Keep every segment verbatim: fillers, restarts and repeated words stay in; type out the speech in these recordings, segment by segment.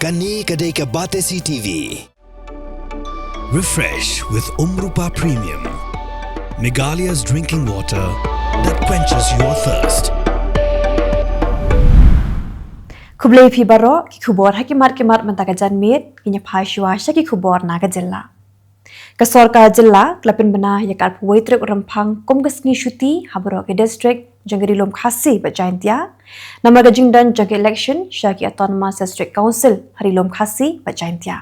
Kane ka dei ka Batesi T V. Refresh with Umrupa Premium, Meghalaya's drinking water that quenches your thirst. Khublei phi baroh, ki khubor ha ki mat ki mat mynta ka janmiet, ngin ïa phai shuwa sha ki khubor na ka jylla. Ka sorkar jylla ka la pynbna ïa ka arphew wei tarik u Rymphang kum ka sngi shuti ha baroh ki district jong ka Ri Lum Khasi bad Jaintia namar ka jingdon jong ka election sha ki Autonomous District Council ha Ri Lum Khasi bad Jaintia.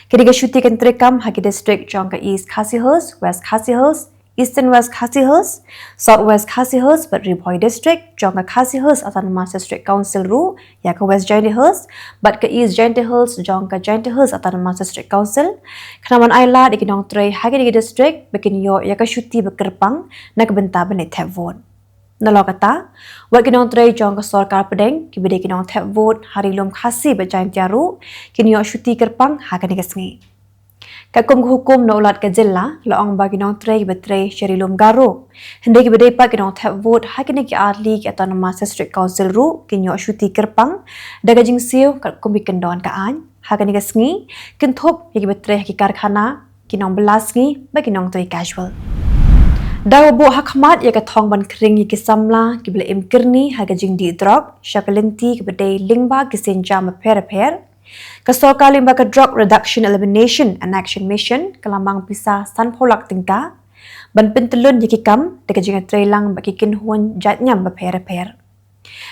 Kane ka shuti kan treikam ha ki district jong ka East Khasi Hills, West Khasi Hills, Eastern West Khasi Hills, South West Khasi Hills bad Ri Bhoi District jong ka Khasi Hills Autonomous District Council ruh, ïa ka West Jaintia Hills bad ka East Jaintia Hills jong ka Jaintia Hills Autonomous District Council. Khnang ban ai lad ïa ki nongtrei ha kine ki district ba kin ïoh ïa ka shuti ba kyrpang na ka bynta ban leit thep vote. Nalor kata, wat ki nongtrei jong ka sorkar pdeng kiba dei ki nongthep vote ha Ri Lum Khasi bad Jaintia ruh kin ïoh shuti kyrpang ha kane ka sngi. Katkum ka hukum na u Lat ka jylla, la ong ba ki nongtrei kiba trei sha Ri Lum Garo, hynrei kiba dei pat ki nongthep vote ha kine ki arliang ki Autonomous District Council ruh kin ïoh shuti kyrpang da ka jingsiew katkum ki kyndon ka aiñ ha kane ka sngi, kynthup ïa kiba trei ha ki karkhana, ki nongbylla sngi bad ki nongtrei casual. Da kaba buh ha khmat ïa ka thong ban khring ïa ki samla kiba la im kyrni ha ka jingdih drok sha ka lynti kaba dei lyngba ki sienjam bapher bapher, ka sorkar lyngba ka Drug Reduction, Elimination and Action Mission ka la mang pisa sanphew lak tyngka ban pyntyllun ïa ki kam da ka jingïatreilang bad ki kynhun jait niam bapher bapher.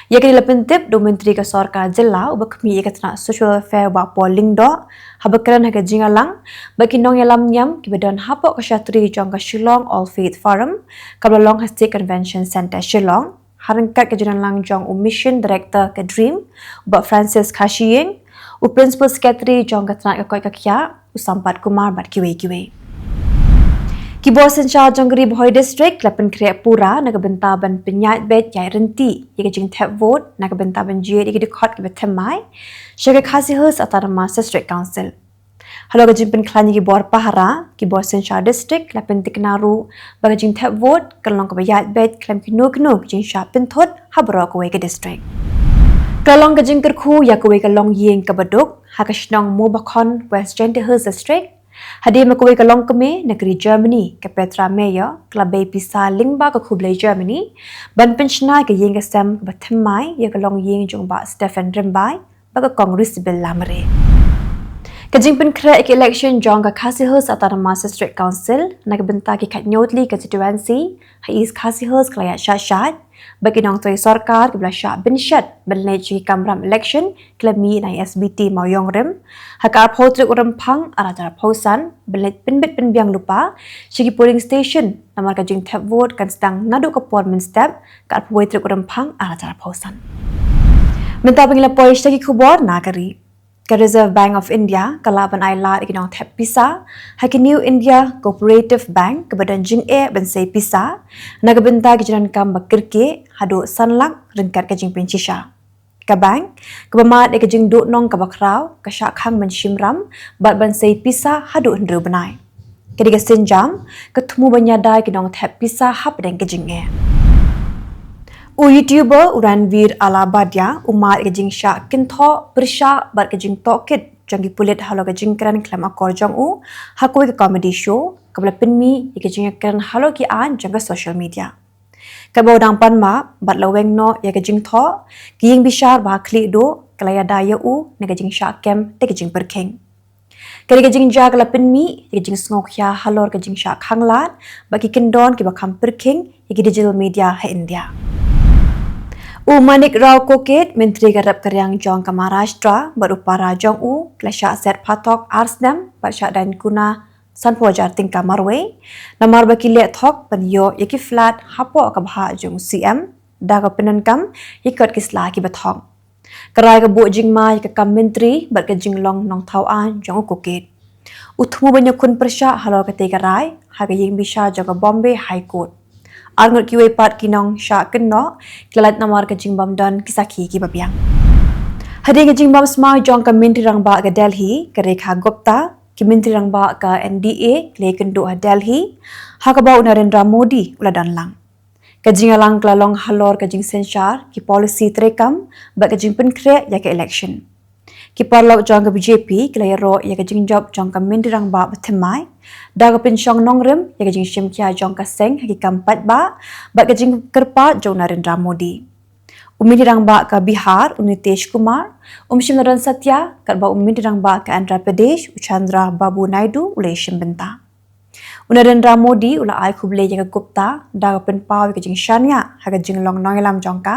Ïa kane la pyntip da u Myntri ka sorkar jylla uba khmih ïa ka tnat Social Welfare, Bah Paul Lyngdoh, haba kren ha ka jingïalang bad ki nongïalam niam kiba don hapoh ka shatri jong ka Shillong All Faith Forum kaba la long ha State Convention Centre Shillong, ha ryngkat ka jingialang jong u Mission Director ka DREAM, Bah Francis Khashiying, u Principal Secretary jong ka tnat ka koit ka khiah, u Sampath Kumar bad kiwei kiwei. Ki bor synshar jong ka Ri Bhoi District la pynkhreh pura na ka bynta ban pynïaid beit ïaid ryntih ïa ka jingthep vote na ka bynta ban jied ïa ki dkhot kiba thymmai sha ka Khasi Hills Autonomous District Council. Halor ka jingpynkhlaiñ ïa ki bor pahara, ki bor synshar district la pyntikna ruh ba ka jingthep vote kan long kaba ïaid beit khlem kino kino ki jingshah pynthut ha baroh kawei ka district. Ka la long ka jingkyrkhu ïa kawei ka longïing kaba duk ha ka shnong Moobakhon, West Jaintia Hills District, hadien ba kawei ka longkmie na ka ri Germany, ka Petra Mayer, ka la bei pisa lyngba ka khublei Germany ban pynshna ïa ka ïing ka sem kaba thymmai ïa ka longïing jong u Bah Stephen Rymbai bad ka Kong Risibil Lamare. Ka jingpynkhreh ïa ka election jong ka Khasi Hills Autonomous District Council na ka bynta ki khathynñiew tylli ki constituency ha East Khasi Hills ka la ïaid shah shah bad ki nongtrei sorkar kiba la shah bynshet ban leit sha ki kamram election ki la mih na I S B T Mawïong Rim ha ka arphew tarik u Rymphang arhajar arphew san ban leit pynbit pynbiang lypa sha ki polling station, namar ka jingthep vote kan sdang naduh ka por mynstep ka arphew wei tarik u Rymphang arhajar arphew san. Mynta ba ngin ïa poi sha ki khubor na ka ri. Ka Reserve Bank of India ka lah ban ai lad ïa ki nongthep pisa ha ki New India Cooperative Bank kaba don jingeh ban sei pisa na ka bynta ki jingdonkam ba kyrkieh haduh san lak ryngkat ka jingpynshisha. Ka bank kaba mad ïa ka jingduhnong kaba khraw ka shah khang ban shim ram bad ban sei pisa haduh hynriew bnai. Ka dei ka sienjam ka thmu ban ïada ïa ki nongthep pisa hapdeng ka jingeh. U YouTuber u Ranveer Allabadia u mad ïa ka jingshah kynthoh pyrshah bad ka jingtohkit jong ki pulit halor ka jingkren khlem akor jong u ha kawei ka comedy show kaba la pynmih ïa ka jingkren halor ki aiñ jong ka social media. Katba u dang pan map bad la weng noh ïa ka jingthoh, ka ïing bishar ba ha khlieh duh ka la ïada ïa u na ka jingshah kem da ka jingpyrkhing. Ka dei ka jingjia ka la pynmih ïa ka jingsngewkhia halor ka jingshah khanglad bad ki kyndon kiba kham pyrkhing ïa ki digital media ha India. U Manik Rao Koket, Myntri ka rep ka riang jong ka Maharashtra bad u para jong u ki la shah set phatok ar snem bad shah daiñ kuna sanphew hajar tyngka marwei namar ba ki leh thok ban ïoh ïa ki flat hapoh ka bhah jong u C M da ka pyndonkam ïa ki kot ki sla kiba thok. Ka rai ka buh jingma ïa ka kam myntri bad ka jinglong nongthaw aiñ jong u Koket. U thmu ban ïakhun pyrshah halor katei ka rai ha ka ïing bishar jong ka Bombay High Court. Arngut kiwei pat ki nongshah kynnoh ki la lait namar ka jingbym don ki sakhi kiba biang. Hadien ka jingbym sma jong ka Myntri Rangbah ka Delhi ka Rekha Gupta, ki Myntri Rangbah ka N D A ki la ïakynduh ha Delhi ha kaba u Narendra Modi u la don lang. Ka jingïalang ka la long halor ka jingsynshar, ki policy treikam bad ka jingpynkhreh ïa ka election. Ki paralok jong ka B J P ki la ïaroh ïa ka jingjop jong ka Myntri Rangbah bathymmai da ka pynshong nongrim ïa ka jingshim khia jong ka seng ha ki kam paidbah bad ka jingkyrpad jong u Narendra Modi. U Myntri Rangbah ka Bihar, u Nitish Kumar, um shim na don satia, katba u Myntri Rangbah ka Andhra Pradesh, u Chandra Babu Naidu, u la ïashim bynta. U Narendra Modi u la ai khublei ïa ka Gupta da ka pynpaw ïa ka jingshaniah ha ka jinglong nongïalam jong ka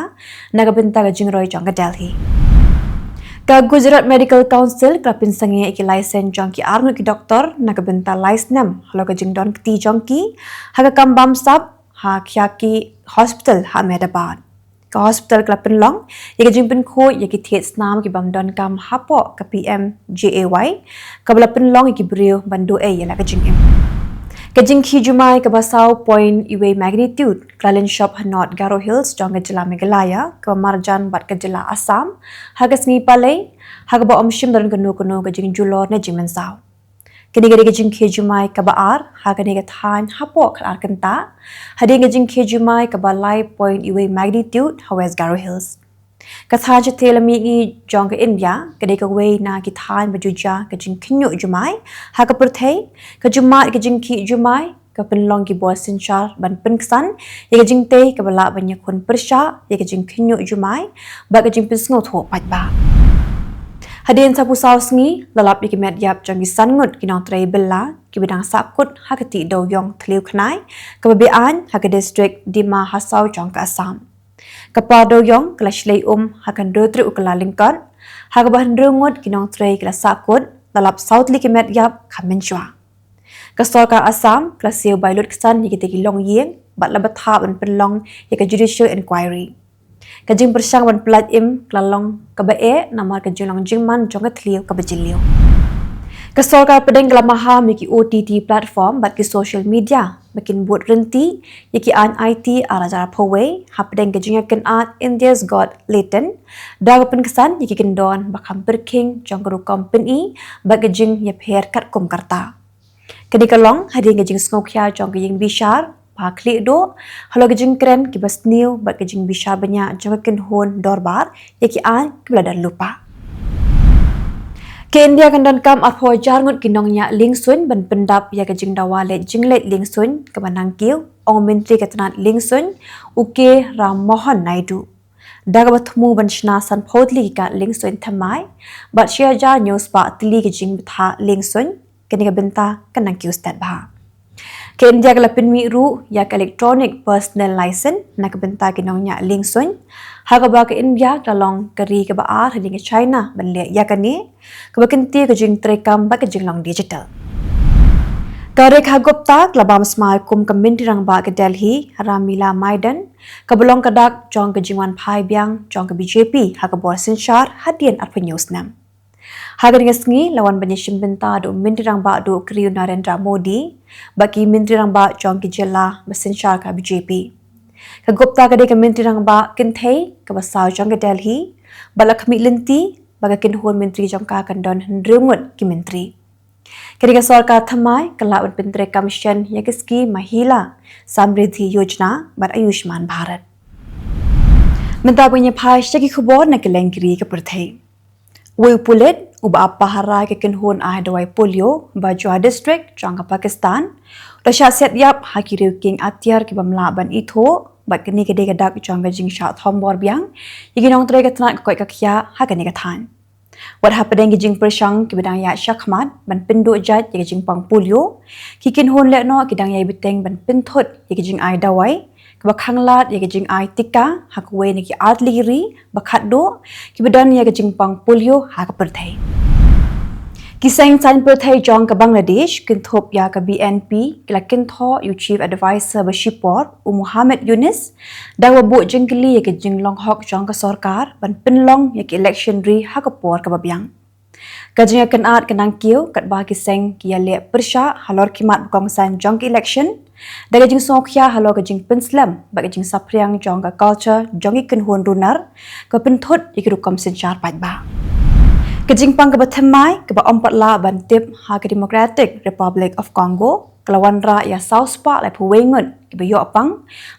na ka bynta ka jingroi jong ka Delhi. Ka Gujarat Medical Council ka la pynsangeh ïa ki license jong ki arngut ki doktor na ka bynta lai snem halor ka jingdon kti jong ki ha ka kam bamsap ha Khyati Hospital ha Ahmedabad. Ka hospital ka la pynlong ïa ka jingpynkhuid ïa ki thied snam ki bym donkam hapoh ka P M J A Y, kaba la pynlong ïa ki briew ban duh ei ïa la ka jingim. Ka jingkhih jumai kaba saw point wei magnitude ka la lynshop ha North Garo Hills jong ka jylla Meghalaya kaba marjan bad ka jylla Assam ha ka sngi Palei, ha kaba ym shym don kano kano ka jingjulor ne jingmynsaw. Kane ka dei ka jingkhih jumai kaba ar ha kane ka thaiñ hapoh khatar kynta hadien ka jingkhih jumai kaba lai point wei magnitude ha West Garo Hills. Ka thaiñ shathie la mihngi jong ka India ka dei kawei na ki thaiñ ba ju jia ka jingkhynñiuh jumai ha ka pyrthei, ka jumai ka jingkhih jumai ka pynlong ki bor synshar ban pynksan ïa ka jingtei kaba lah ban ïakhun pyrshah ïa ka jingkhynñiuh jumai bad ka jingpynsngewthuh paidbah. Hadien sa phew saw sngi la lap ïa ki met ïap jong ki san ngut ki nongtrei bylla kiba dang sahkut ha ka tih dewïong thliew khnai kaba be-aiñ ha ka district Dima Hasao jong ka Assam. Ka par dewïong ka la shlei um ha ka hynriew tarik u Kyllalyngkot, ha kaba hynriew ngut ki nongtrei ki la sahkut, la lap saw tylli ki met ïap kha mynshuwa. Ka sorkar Assam ka la siew bai lut ksan ïa kita ki longïing bad la bthah ban pynlong ïa ka judicial inquiry. Ka jingpyrshang ban pyllait im ka la long kaba eh namar ka jinglong jingman jong ka thliew kaba jylliew. Ka sorkar pdeng ka la maham ïa ki O T T platform bad ki social media ba kin bud ryntih ïa ki aiñ aiti ar hajar arphew wei hapdeng ka jingïakynad India's Got Latent, da ka pynksan ïa ki kyndon ba kham pyrkhing jong ka rukom pyni bad ka jingïapher katkum ka rta. Kane ka long hadien ka jingsngewkhia jong ka ïing bishar ba khlieh duh halor ka jingkren kiba sniew bad ka jingbishar bniah jong ka kynhun dorbar ïa ki aiñ kiba la don lypa. Ka India kan donkam arphew hajar ngut ki nongñiah liengsuiñ ban pyndap ïa ka jingdawa leit jingleit liengsuiñ kaba nangkiew, ong u Myntri ka tnat liengsuiñ u K Ram Mohan Naidu. Da kaba thmu ban shna sanphew tylli ki kad liengsuiñ thymmai bad shi hajar hynñiew spah tylli ki jingbthah liengsuiñ, kane ka bynta ka nangkiew stet bha. Ka India ka la pynmih ruh ïa ka electronic personal license na ka bynta ki nongñiah liengsuiñ, ha kaba ka India ka la long ka ri kaba ar hadien ka China ban leh ïa kane, kaba kyntiew ka jingtreikam bad ka jinglong digital. Ka Rekha Gupta ka la bam smai kum ka Myntri Rangbah ka Delhi, Ramlila Maiden, kaba long ka dak jong ka jingwan phai biang jong ka B J P ha ka bor synshar hadien arphew hynñiew snem. Ha kane ka sngi la wan ban ïashim bynta da u Myntri Rangbah duh kriew Narendra Modi bad ki Myntri Rangbah jong ki jylla ba synshar ka B J P. Ka Gupta ka dei ka Myntri Rangbah kynthei kaba saw jong ka Delhi bad la khmih lynti ba ka kynhun myntri jong ka kan don hynriew ngut ki myntri. Kane ka sorkar thymmai ka lah ban pyntreikam shen ïa ka skim Mahila Samriddhi Yojana bad Ayushman Bharat. Mynta ban ïa phai sha ki khubor na kylleng ki ri ka pyrthei. Uwei u pulit uba ap pahara ïa ka kynhun ai dawai polio Bajwa District jong ka Pakistan u la shah siat ïap ha ki riew kieng atiar ki bym lah ban ithuh bad kane ka dei ka dak jong ka jingshah thombor biang ïa ki nongtrei ka tnat ka koit ka khiah ha kane ka thaiñ. Wat hapdeng ki jingpyrshang kiba dang ïaid shakhmat ban pynduh jait ïa ka jingpang polio, ki kynhun lehnoh ki dang ïai bteng ban pynthut ïa ka jingai dawai kaba khanglad ïa ka jingai tika ha kawei na ki artylli ki ri ba khatduh kiba don ïa ka jingpang polio ha ka pyrthei. Ki seng saiñ pyrthei jong ka Bangladesh kynthup ïa ka B N P ki la kynthoh ïa u Chief Adviser ba shipor u Muhammad Yunus da kaba buh jingkylli ïa ka jinglong hok jong ka sorkar ban pynlong ïa ka election ri ha ka por kaba biang. Ka jingïakynad ka nangkiew katba ki seng ki ïaleh pyrshah halor ki mat ba kongsan jong ka election da ka jingsngewkhia halor ka jingpynslem bad ka jingsaphriang jong ka culture jong ki kynhun runar kaba pynthut ïa ki rukom synshar paidbah. Ka jingpang kaba thymmai kaba ym pat lah ban tip ha ka Democratic Republic of Congo ka la wanrah ïa saw spah laiphew wei ngut kiba ïoh pang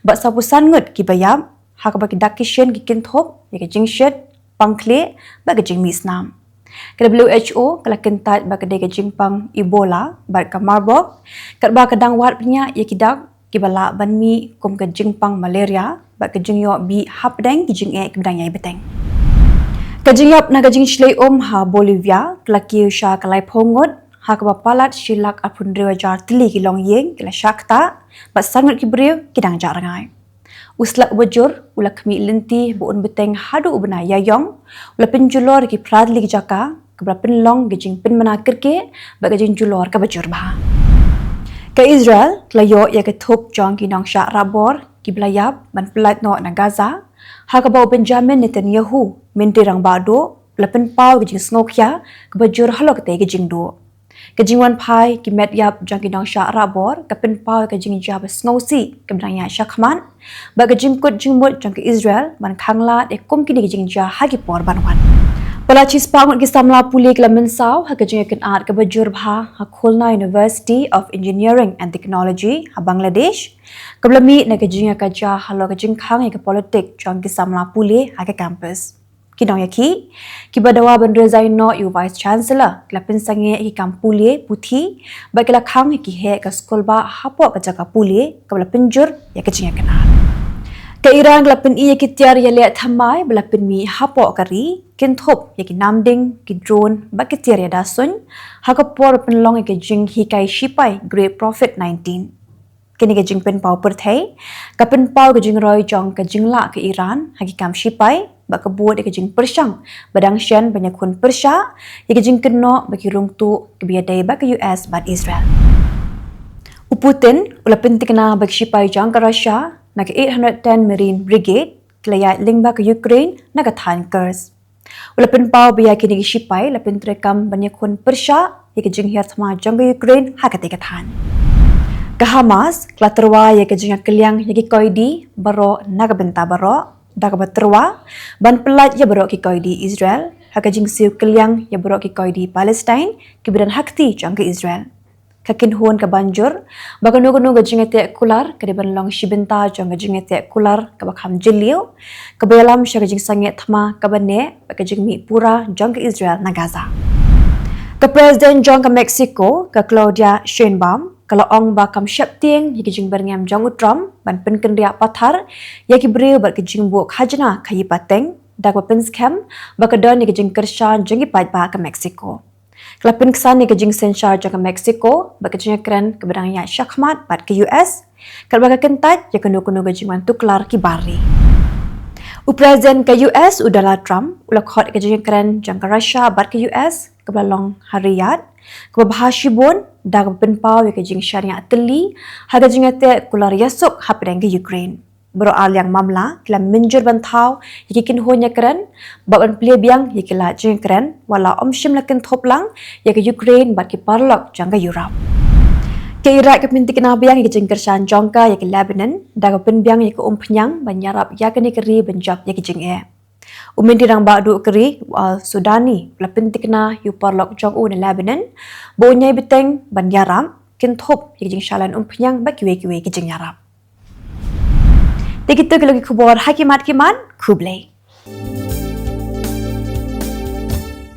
bad saw phew san ngut kiba ïap, ha kaba ki dak ki shin ki kynthup ïa ka jingshit, pang khlieh bad ka jingmih snam. Ka W H O ka la kyntait ba ka dei ka jingpang Ebola bad ka Marburg, katba ka dang wad bniah ïa ki dak kiba lah ban mih kum ka jingpang malaria bad ka jingïoh bih hapdeng ki jingeh kiba dang ïai bteng. Ka jingïap na ka jingshlei um ha Bolivia ka la kiew sha ka laiphew ngut, ha kaba palat shi lak arphew hynriew hajar tylli ki longïing ki la shah ktah bad san ngut ki briew ki dang jah rngai. U slap uba jur u la khmih lynti ba un bteng haduh u bnai Ïaïong, u la pynjulor ïa ki phra tylli ki jaka, kaba la pynlong ka jingpynmana kyrkieh bad ka jingjulor kaba jur bha. Ka Israel ka la ïoh ïa ka thup jong ki nongshah rapbor kiba la ïap ban pyllait noh na Gaza, ha kaba u Benjamin Netanyahu, Myntri Rangbah Duh, u la pynpaw ka jingsngewkhia kaba jur halor katei ka jingduh. Ka jingwan phai ki met ïap jong ki nongshah rapbor ka pynpaw ka jingjia ba sngewsih kaba dang ïaid shakhmat bad ka jingkut jingmut jong ka Israel ban khanglad ïa kum kine ki jingjia ha ki por ban wan. Palat shispah ngut ki samla pule ki la mynsaw ha ka jingïakynad kaba jur bha ha Khulna University of Engineering and Technology ha Bangladesh, kaba la mih na ka jingïakajia halor ka jingkhang ïa ka politik jong ki samla pule ha ka campus. Ki nongïakhih kiba dawa ban resign noh ïa u Vice Chancellor ki la pynsangeh ïa ki kam pule puthi bad ki la khang ïa ki heh ka skulbah hapoh ka jaka pule, kaba la pynjur ïa ka jingïakynad. Ka Iran ka la pyni ïa ki tiar ïaleh thymmai ba la pynmih hapoh ka ri, kynthup ïa ki namding, ki drone bad ki tiar ïada suiñ, ha ka por ba pynlong ïa ka jinghikai shipai Great Prophet nineteen. Kane ka jingpynpaw pyrthei ka pynpaw ka jingroi jong ka jinglah ka Iran ha ki kam shipai bad ka bud ïa ka jingpyrshang ba dang shen ban ïakhun pyrshah ïa ka jingkynnoh ba ki rung tuh kiba ïadei bad ka U S bad Israel. U Putin u la pyntikna ba ki shipai jong ka Russia na ka eight hundred ten Marine Brigade ki la ïaid lyngba ka Ukraine na ka thaiñ Kursk. U la pynpaw ba ïa kine ki shipai la pyntreikam ban ïakhun pyrshah ïa ka jinghiar thma jong ka Ukraine ha katei ka thaiñ. Ka Hamas ka la tyrwa ïa ka jingïakylliang ïa ki koidi baroh na ka bynta baroh, da kaba tyrwa ban pyllait ïa baroh ki koidi Israel ha ka jingsiew kylliang ïa baroh ki koidi Palestine kiba don ha kti jong ka Israel. Ka kynhun kaba jur ba kano kano ka jingïateh kular ka dei ban long shi bynta jong ka jingïateh kular kaba kham jylliew, kaba ïalam sha ka jingsangeh thma kaba neh bad ka jingmih pura jong ka Israel na Gaza. Ka President jong ka Mexico, ka Claudia Sheinbaum, ka la ong ba kam sheptieng ïa ki jingbyrngem jong u Trump ban pynkynriah pathar ïa ki briew bad ka jingbuh khajna khaïi pateng, da kaba pynskhem ba ka don ïa ka jingkyrshan jong ki paidbah ka Mexico. Ka la pynksan ïa ka jingsynshar jong ka Mexico bad ka jingïakren kaba dang ïaid shakhmat bad ka U S, katba ka kyntait ïa kano kano ka jingwan tuklar ki bar ri. U President ka U S u Donald Trump u la khot ïa ka jingïakren jong ka Russia bad ka U S kaba la long ha Riyadh kaba bha shibun, da kaba pynpaw ïa ka jingshaniah tylli ha ka jingïateh kular ïasuk hapdeng ka Ukraine. Baroh ar liang mamla ki la mynjur ban thaw ïa ki kynhun ïakren bad ban plie biang ïa ki lad jingïakren, wat la ym shym la kynthup lang ïa ka Ukraine bad ki paralok jong ka Europe. Ka Iraq ka pyntikna biang ïa ka jingkyrshan jong ka ïa ka Lebanon, da kaba pynbiang ïa ka umphniang ban ïarap ïa kane ka ri ban jop ïa ka jingeh. U Myntri Rangbah Duh ka ri, u Al Sudani, u la pyntikna ïa u paralok jong u na Lebanon ba un ïai bteng ban ïarap, kynthup ïa ka jingshah len umphniang bad kiwei kiwei ki jingïarap. Te kito ki long ki khubor ha ki mat ki mat, khublei.